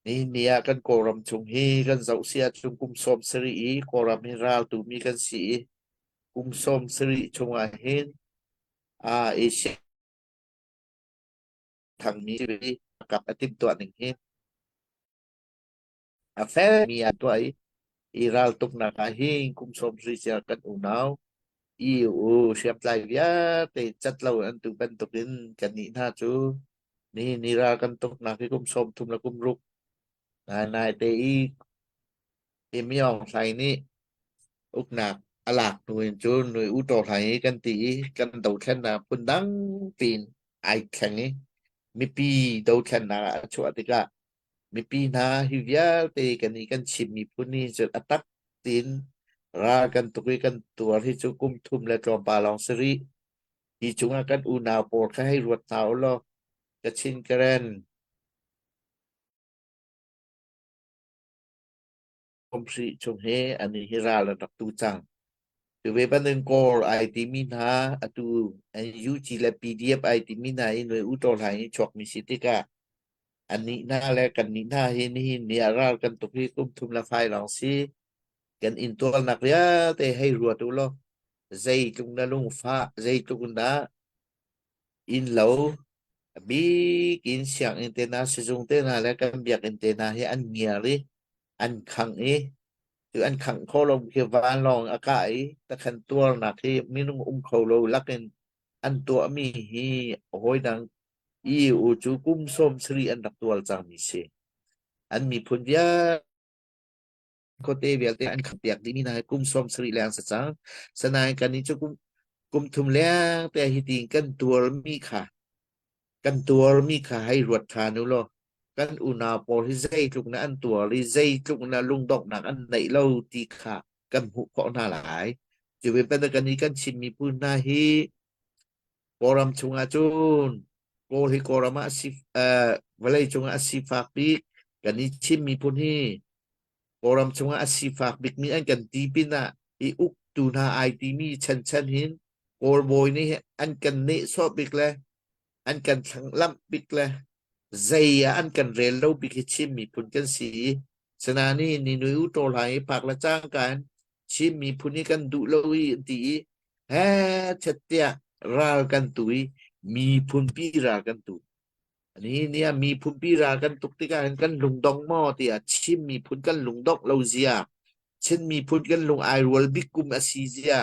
Nihin ni ah kan Kawlram chung hi kan zoh si ahcun kum 70 i Kawlram hi raltu mi kan si i kum 70 chungah hin ah Asia thangmi kap a timhtuah ning hi a felmi a tuah i i raltuknak ah hin kum 70 cia kan unau EU hriamtlai vialte cat lo an tu bantukin kannih hna cu nihin ni ral kan tuknak hi kum 30 le kum ruk nai te i i Myaung Hlaing nih uknak a lak hnu in cun Nui U Taw Hlaing i kan ti i kan dothlennak phundang tiin ai thleng i mipi dothlennak ah a chuah tikah mipi hna hi vialte kan i kan Chin miphun hi cun a tak tiin ral kan tuk i kan tuar hi cu kum thum le tlawmpal lawng si rih. Hi cungah kan unau pawl kha hei ruat hna u law Kachin Karen Kumhri chung hi ani hi ral an rak tu cang. Cu ve bantuk Kawl ai timi hna atu NUG le PDF ai timi hna hi Nui U Taw Hlaing i chuakmi si tikah annih hna le kannih hna hi nihin ni ah ral kan tuk hi kum thum le fai lawng si. Kan intuarnak vialte hei ruat u law zeitluk na lungfah, zeitluk na innlo a bik in sianginn te hna, sizung te hna le kan biakinn te hna hi an ngiar i an khangh i cu an khangh khawh lo khi vanlawng a kah i takhan tuarnak hi minung um kho lo lakin an tuahmi hi hawidang EU cu kum 70 an rak tuar cangmi si. An miphun vialte khuate vialte an khampiak dihmi hna hi kum 70 leng si cang. Sanain kannih cu kum kum thum leng te hi tiin kan tuarmi kha kan tuarmi kha hei ruat ṭhan u law kan unau pawl hi zeitluk na an tuar i zeitluk na lungdonghnak an neih lo ti kha kan hmuh khawh hna lai. Cu ve bantuk kan i kan Chin miphun hna hi Kawlram chungah cun Kawl hi Kawlram ah si uh, vawlei cungah a sifak bik kan i Chin miphun hi Kawlram chungah a sifak bikmi an kan ti pinah i uktu hna ai timi chanchan hin Kawl bawi nih an kan nehsawh bik le an kan thlanglamh bik le zei ah an kan rel lo bik hi Chin miphun kan si i Sanani ni nui u taw hla i phak le cangka in Chin miphun hi kan duh lo i an ti i he chet tiah ral kan tu i miphun pi ral kan tu. Ni ni ah miphun pi ral kan tuk tikah hin kan lungdong maw tiah Chin miphun kan lungdongh lo zia Chin miphun kan lung ai rual bik kum a si zia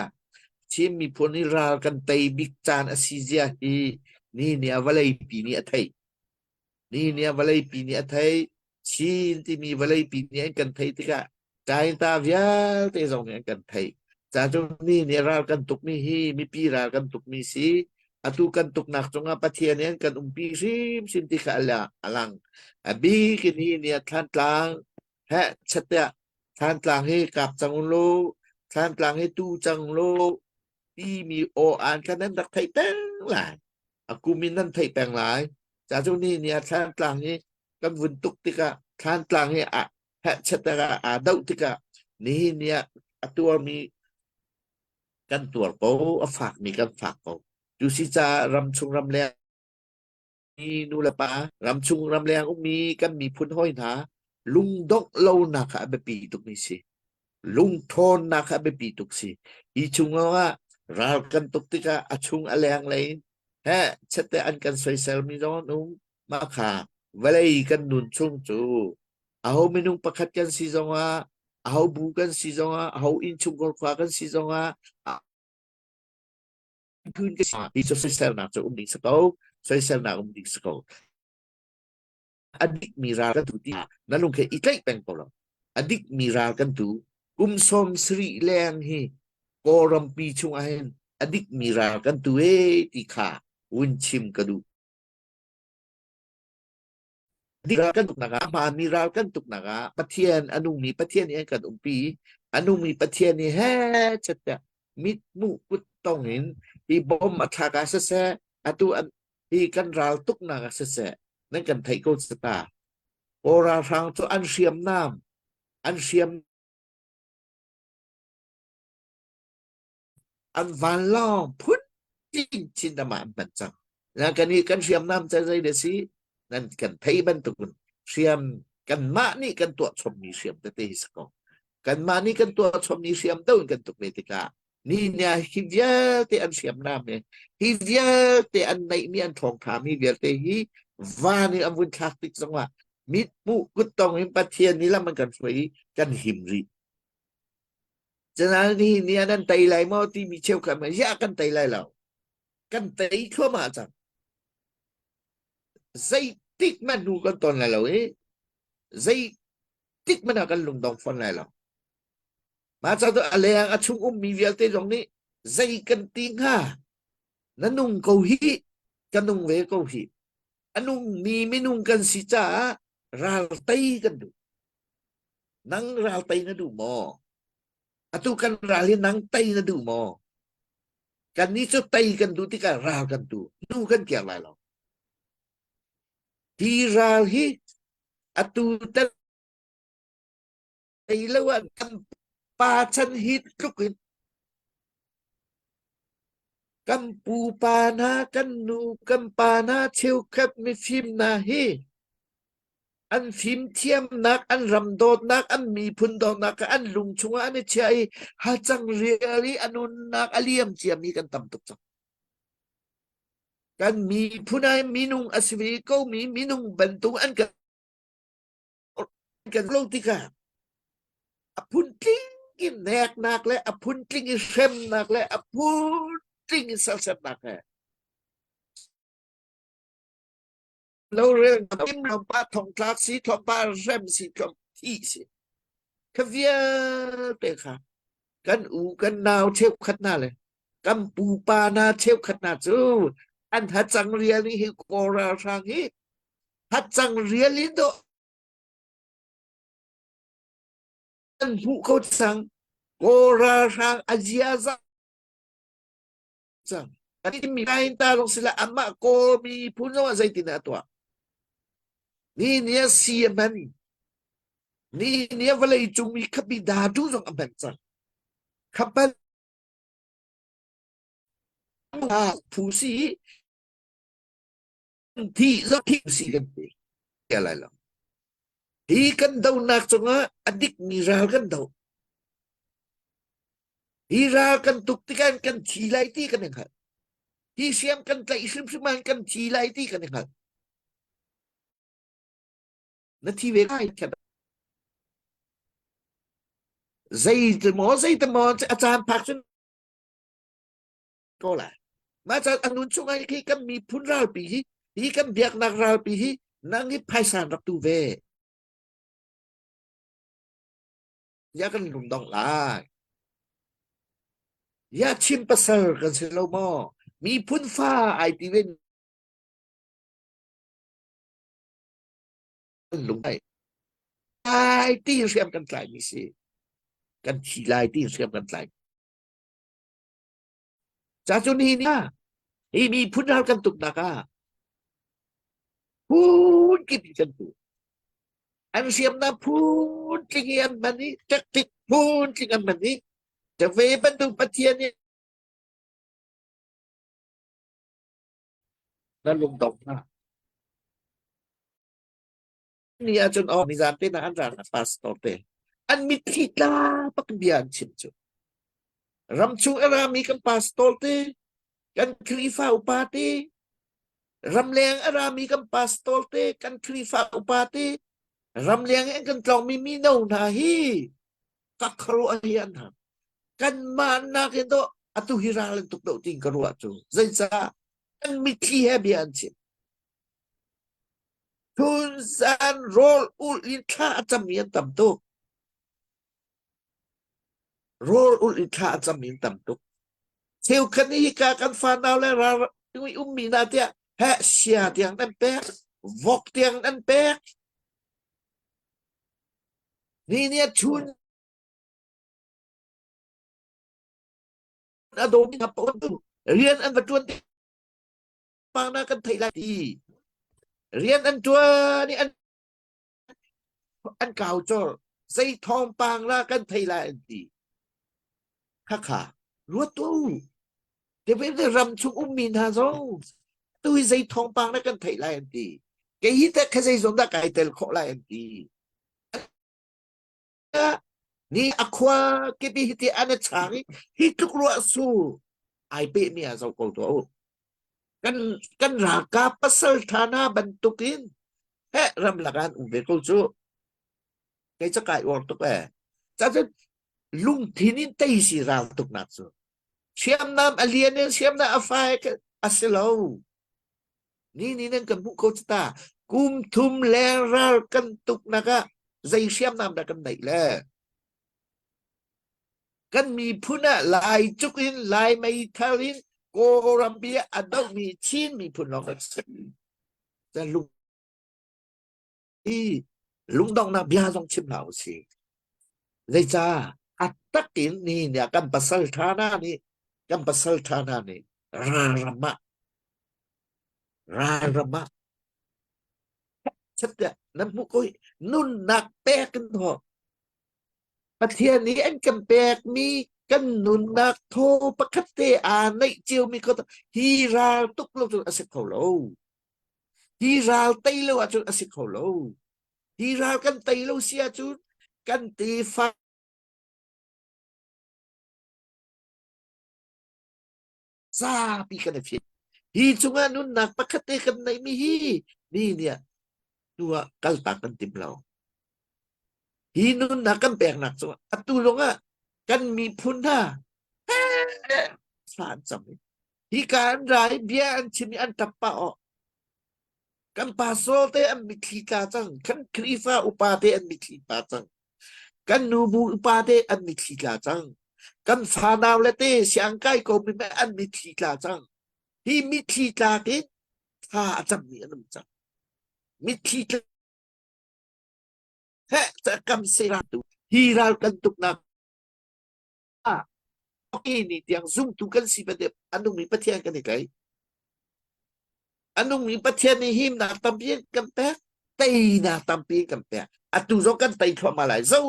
Chin miphun hi ral kan tei bik caan a si zia hi ni ni ah vawleipi nih a theih. Ni ni ah vawleipi nih a theih. Chin timi vawleipi nih an kan theih tikah Tainta vialte zong nih an kan theih. Ca cu ni nih ral kan tukmi hi mipi ral kan tukmi si. Atu kan tuknak cungah Pathian nih an kan umpi hrimhrim ti kha a lang. A bik in hi ni ah Thlantlang heh chet tiah Thlantlang hi kap cang u law, Thlantlang hi tu cang law timi aw aan kha nan rak theih peng lai. A kum in nan theih peng lai. Ca cu ni ni ah Thlantlang hi kan vun tuk tikah Thlantlang hi a heh chet ah aa doh tikah nihin ni ah a tuarmi kan tuar ko, a fakmi kan fak ko. Cu si caah ramchung ramleng nu le pa ramchung ramleng ummi kan miphun hawi hna lungdongh lonak kha a biapi tukmi si. Lungthawnnak kha a biapi tuk si. Hi chung ah ral kan tuk tikah a chung a leng lei in he chette an kan soiselmi zong an um. Mah kha vawlei kan nun chung cu aho minung pakhat kan si zongah aho bu kan si zongah aho innchungkhar khua kan si zongah phun ka si hi cu soiselnak cu um ding si ko soiselnak um ding si ko a dikmi ral kan tu ti na lung khe i tlaih peng ko lo a dikmi ral kan tu kum 70 leng hi Kawlrampi chung ah hin a dikmi ral kan tu e ti kha vun chim ka duh ral kan tuknak ah hmaanmi ral kan tuknak ah Pathian a nungmi Pathian nih an kan umpi a nungmi Pathian nih he chet tiah mit hmuh kut tong in hi bom a thlak ah siseh atu an hi kan ral tuknak ah siseh nan kan theih ko ta Kawl ralhrang cu an hriamnam an hriam an vanlawng phun chin ram ah an hman cang. Na kan i kan hriamnam cu zei da si nan kan thei bantukin hriam Kanmah nih kan tuah chommi hriam tete hi si ko. Kanmah nih kan tuah chommi hriam do in kan tuk ve tikah ni nia hi vialte an hriamnam hi hi vialte an neihmi an thawngṭhami vialte hi van in an vun thlak tik zongah mit hmuh kuttong in Pathian nih lam an kan hruai i kan him rih. Cunain nihin ni ah nan tei lai maw timi cheukhat ma ya kan tei lai lo. Kan tei thluahmah cang. Zeitik hmanh hnu kan ton lai lo i zeitik hmanh ah kan lungdong fawn lai lo. Mah ca tu a leng a chung ummi vialte zong nih zei kan ti hnga? Na nung ko hi, ka nung ve ko hi. A nungmi minung kan si caah ral tei kan duh. Nang ral tei na duh maw? Atu kan ral hi nang tei na duh maw? Kannih cu tei kan duh tikah ral kan tu. Hnu kan kiar lai lo. Hi ral hi atu tel tei lo ah kan pa chan hi tluk in kan pupa hna kan nu kan pa hna cheukhat mifim hna hi an fimthiamnak an ram dawtnak an miphun dawtnak kha an lung chungah an i chiah i hacang rial i a nunnak a liam ciami kan tam tuk cang kan miphun ai minung a si ve ko mi minung bantuk an kan kan lo tikah a phuntling in neknak le a phuntling i hremnak le a phuntling in sersiamnak he lo rel pa thongtlak si thongpa hrem si thong thi si kha vialte kha kan u kan nau cheukhat hna le kan pupa hna cheukhat hna cu an hacang rial hi kawl ralhrang hi hacang rial in dawh an hmuh ko cang kawl ralhrang a ziaza cang mi nain ta lawng sila amah kawl miphun zong ah zeitin a tuah ni ni a si a hman ni ni a vawlei cung mi khapi datu zong a hman cang khapan phu si thi zong thi si kan ti lai lo hi kan donak cungah a dikmi ral kan do Hi ral kan tuk tikah kan thi lai ti kan i hngalh. Hi hriam kan tlaih hrimhrim ah kan thi lai ti kan i hngalh. Na thi ve lai khat. Zei te maw zei te maw a caan phak cun ko lai. Mah caan a nun chung ah khi kan miphun ralpi hi hi kan biaknak ralpi hi nang hi phaisa rak tu ve. Ya kan lungdong lai. Ya Chin pasal kan si lo maw? Miphun fa ai ti ven lung ai. Ai ti hriam kan tlai mi si. Kan thi lai ti hriam kan tlai. Ca cu ni ni hi miphun ral kan tuk nak ah phun kip kan tu. An hriamnam phun tling i an hman i tactic phun tling an hman i ve bantuk Pathian nih na lungdong hna. Ni ahcun aw nizan te na an ra na pastor te an mitthli tla bak bia an chim cu. Ramchung a rami kan pastor te kan Khrihfa upa te ramleng a rami kan pastor te kan Khrihfa upa te ramleng in kan tlawngmi mino hna hi ka khuaruah hi an hang kanmah nakin dawh atu hi ral an tuk deuh tiin ka ruah cu zeicah kan mitthli he bia an chim Phunzan rawl ulh in thla a cammi an tam tuk. Rawl ulh in thla a cammi an tam tuk. Cheukhat nih hika kan fanau le ral ummi hna tiah heh sia tiang an pek, vok tiang an pek. Ni nih a chun a dawmi hna paoh rian an va ṭuan pang na kan theih lai ti rian an ṭuan i an an kau cawr zei thawngpang la kan thei lai an ti khakha ruat tu te ram chung ummi hna zong tu hi zei thawngpang na kan theih lai an ti kei hi teh kha zei zong dah kai tel khawh lai an ti. Ni a khua kipi hi ti an chang i hi tluk ruah su ai pe mi ah zo ko tuah u. Kan kan ralkap pasal tha na bantukin he ramlak an um ve ko cu. Kei ca kai uar tuk eh. Cacun lungthin in tei si ral tuknak cu. Hriamnam a lian in hriamnam a fai a si lo. Ni ni nan kan hmuh ko cu ta. Kum thum leng ral kan tuknak ah zei hriamnam dah kan neih le? Kan miphun ah Lai cuk in Lai meithal in Kawlram bia a dohmi Chin miphun lawng kan si. Lung i lungdonghnak bia zong chim hlah usih. Zeicah a takin ni nih kan pasal ṭha hna nih kan pasal ṭha hna nih ralram ah ralram ah chat nan hmuh ko nunnak pek in ho Pathian nih an kan pekmi kan nunnak thaw pakhat te aa neih ciomi ko hi ral tuk lo cu a si kho lo. Hi ral tei lo ahcun a si kho lo. Hi ral kan tei lo si ahcun kan tefa zapi kan i fian. Hi cungah nunnak pakhat te kan neihmi hi mi nih tu ah kaltak kan tim lo. Hi nunnak kan peknak cungah atu lawngah kan miphun hna thla an cam i Hika an ra i bia an chim i an ṭap pah awh. Kan pastor te an mitthli tla cang. Kan Khrihfa upa te an mitthli tla cang. Kan nubu upa te an mitthli tla cang. Kan fanau le te siangkai ko mi an mitthli tla cang. Hi mitthli tlak in thla a cammi an um cang. Mitthli tla he kam se tu hi ral kan tuknak ni tiang zumtu kan si bantuk a nungmi Pathian kan i tlaih. A nungmi Pathian nih himnak tampi kan pek, teinak tampi kan pek. Atu zong kan tei thluahmah lai. Zo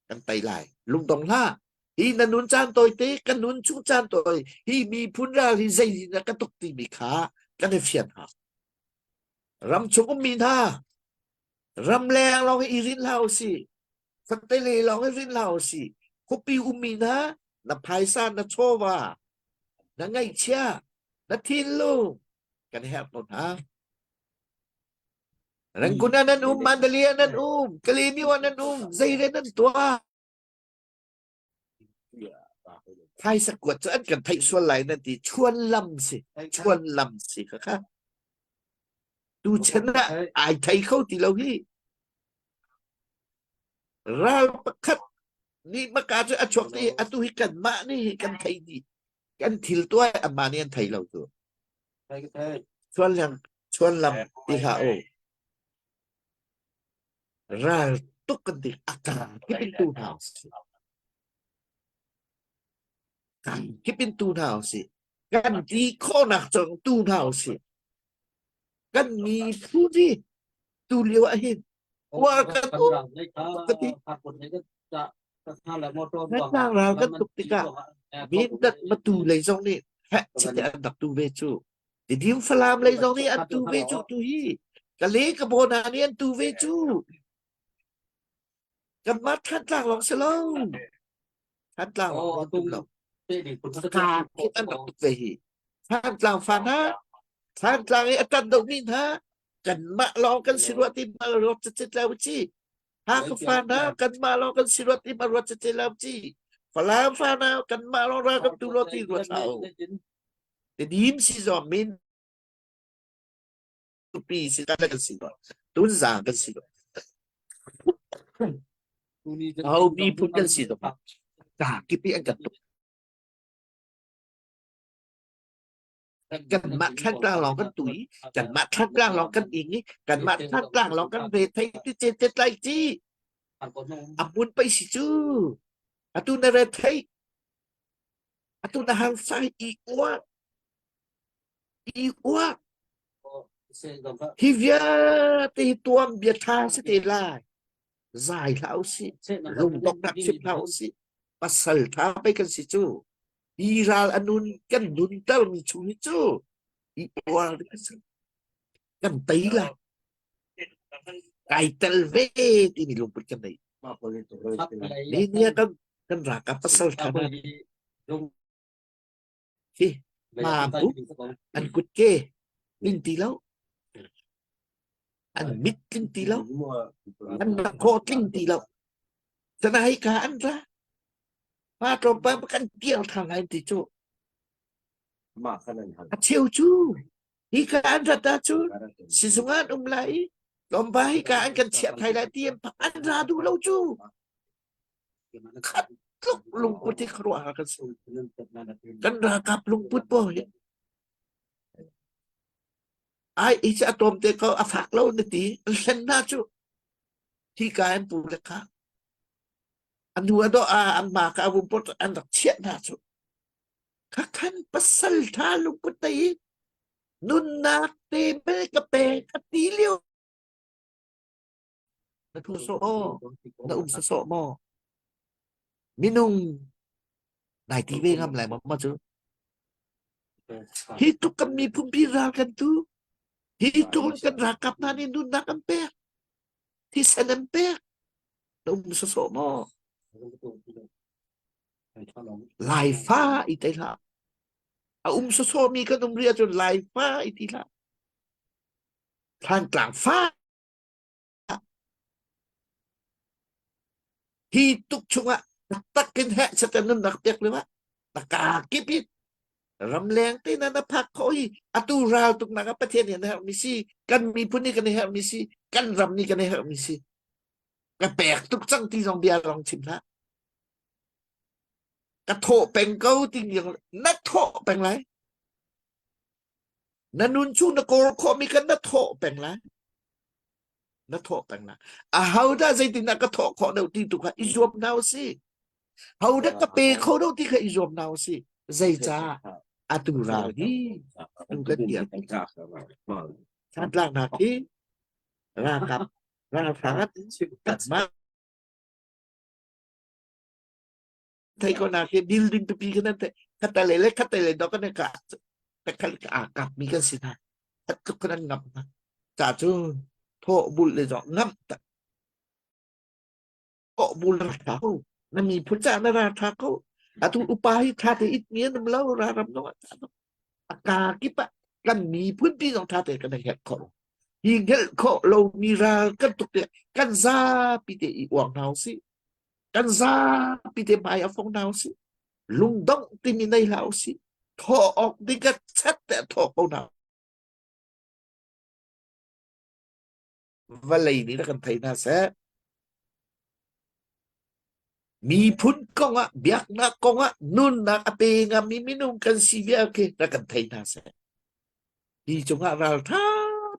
kan tei lai. Lungdong hlah. Hi na nun caan tawi te, kan nun chung caan tawi, hi miphun ral hi zei na ka tuk timi kha kan i fian hau. Ram chung ummi hna, ramleng lawng i rin hlah usih. Fatele lawng i rin hlah usih. Khuapi ummi hna, na phaisa, na chawva, na ngaihchia, na thinlung kan herh ko hna. Rangoon ah nan um, Mandalay ah nan um, Kalaymyo ah nan um, zeire nan tuah. Phaisa kuat cu an kan theih sual lai nan ti chuan lam si chuan lam si kha kha tu chan ah ai thei kho ti lo hi ral pakhat nih maka cu a chuak ti atu hi kan mah nih hi kan thei dih kan thil tuai amah nih an thei lo tu chuan lam chuan lam ti hlah u Ral tuk kan ti a kaa kip in tu hna usih. Kan kip in tu hna usih. Kan ti khawhnak cang tu hna usih. Kan miphun hi tu lio ah hin uar kan um ka ti. Hmetlang ral kan tuk tikah Mindat matu lei zong nih heh chite an rak tu ve cu. Tidim Falam lei zong nih an tu ve cu tu hi. Kale ka bona nih an tu ve cu. Kanmah Thantlang lawng si lo. Thantlang lawng an tum lo. Ka an rak tuk ve hi. Thantlang fa hna, Thantlang i a ṭan dohmi hna, kanmah lawng kan si rua ti ma ruat cicit lo ci. Hakha fa hna, kanmah lawng kan si rua ti ma ruat cicit lo ci. Falam fa hna, kanmah lawng ra kan tu lo ti ruat hlah u. Tidim si zong min tupi si kan si lo. Tunzang kan si lo. Ho miphun kan si zong ka kipi an kan tuk. Kanmah thantlang lawng kan tu i kanmah thantlang lawng kan ing i kanmah thantlang lawng kan ve thei ti ce te tlai ci. A mun pei si cu. Atu na re thei. Atu na hang sai i uak. I uak. Hi vialte hi tuam bia ṭha si te lai. Zai hlah usih. Lungdongnak chim hlah usih. Pasal ṭha pei kan si cu. Hi ral a nun kan nuntermi chung hi cu i uar ding a si. Kan tei lai. Kai tel ve timi lungput kan nei. Ni ni kan kan ralkap pasal tha hna hi ma bu an kut ke tlin ti lo an mit tling ti lo an khaw tling ti lo sana hi ka an ra pa tlawmpal kan pial than lai ti cu a cheu cu hi ka an rat ahcun sizung ah an um lai i tlawmpal hi ka an kan chiah thai lai ti an ra duh lo cu khat tluk lungput hi khuaruah har kan si kan ralkap lungput po hi ai i cu a tlawm te ko a fak lo na ti an hlen hna cu hi ka an pu le kha an hnu a dawh ah an ma ka a vum pot an rak chiah hna cu kha khan pasal tha lungput te i nunnak te bel ka pe ka ti lio na thu sawh aw na um sawsawh maw minung nai ti ve ngam lai maw ma cu hi tuk kan miphun pi ral kan tu hi tuk kan ralkap hna nih nunnak an pek thisen an pek na um sawsawh maw Laifa i te hlah a um sawsawh mi kan um rih ahcun Laifa i ti hlah Thlantlang fa Hi tuk chungah taktak in heh satan nunnak pek lio ah ka kip in ramleng te na na phak khawh hi atu ral tuknak ah Pathian nih an herhmi si kan miphun nih kan i herhmi si kan ram nih kan i herhmi si ka pek tuk cang ti zong bia rong chim hlah ka thawh peng ko ti na thawh peng lai Na nun cu na kawl khawhmi khan na thawh peng lai. Na thawh peng lai. Ahodah zeitindah ka thawh khawh deuh ti tu kha i zuam hna u sih. Hodah ka pe kho deuh ti kha i zuam hna u sih. Zeicah atu ral hi tu kan dir. Hnatlaknak hi ralkap ralhrang kanmah thei ko na ke building pipi kan te khat le le khat le do kan ka ka khal ka kap mi kan si na khat tluk kan ngam na cha chu tho bul le zo ngam ta ko bul ra tha ko na mi phun cha na ra tha ko atu upa hi tha te it mi nam lo ra ram no aka ki pa kan mi phun pi zong tha te kan het kho hi ngel kho lo mi ral kan tuk te kan za pi te i uang hau si Kan zapi te hmai a fong hna usih. Lungdongh timi nei hlah usih. Thawh awk ding ka chat te a thawh ko hna. Vawlei nih na kan thei hna seh. Miphun kongah, biaknak kongah nunnak a pe ngami minung kan si vial khi na kan thei hna seh. Hi cungah ralṭha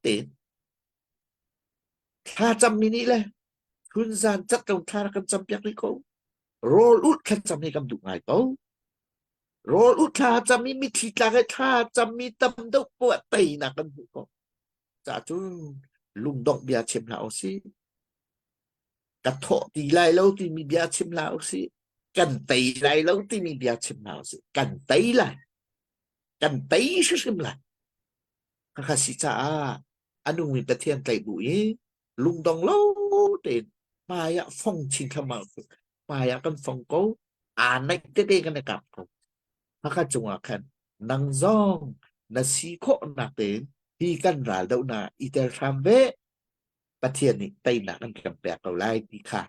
tein Thlacammi nih le chunzan cat lo thla rak kan campiak rih ko. Rawl ulh thlacam hi kan duh ngai ko. Rawl ulh thla cam i mitthli tlak i thla cammi tam deuh poah teinak kan hmuh ko. Ca cun lungdongh bia chim hlah usih. Ka thawh ti lai lo timi bia chim hlah usih. Kan tei lai lo timi bia chim hlah usih. Kan tei lai. Kan tei hrimhrim lai. Khakha si caah a nungmi Pathian tlaih bu i lungdong lo tein hmai ah fong chin thluahmah hmai ah kan fong ko aa naih tete kan i kap ko haka cungah khan nang zong na si khawhnak tein hi kan ral dohnak i tel hram ve Pathian nih teinak an kan pek ko lai ti kha.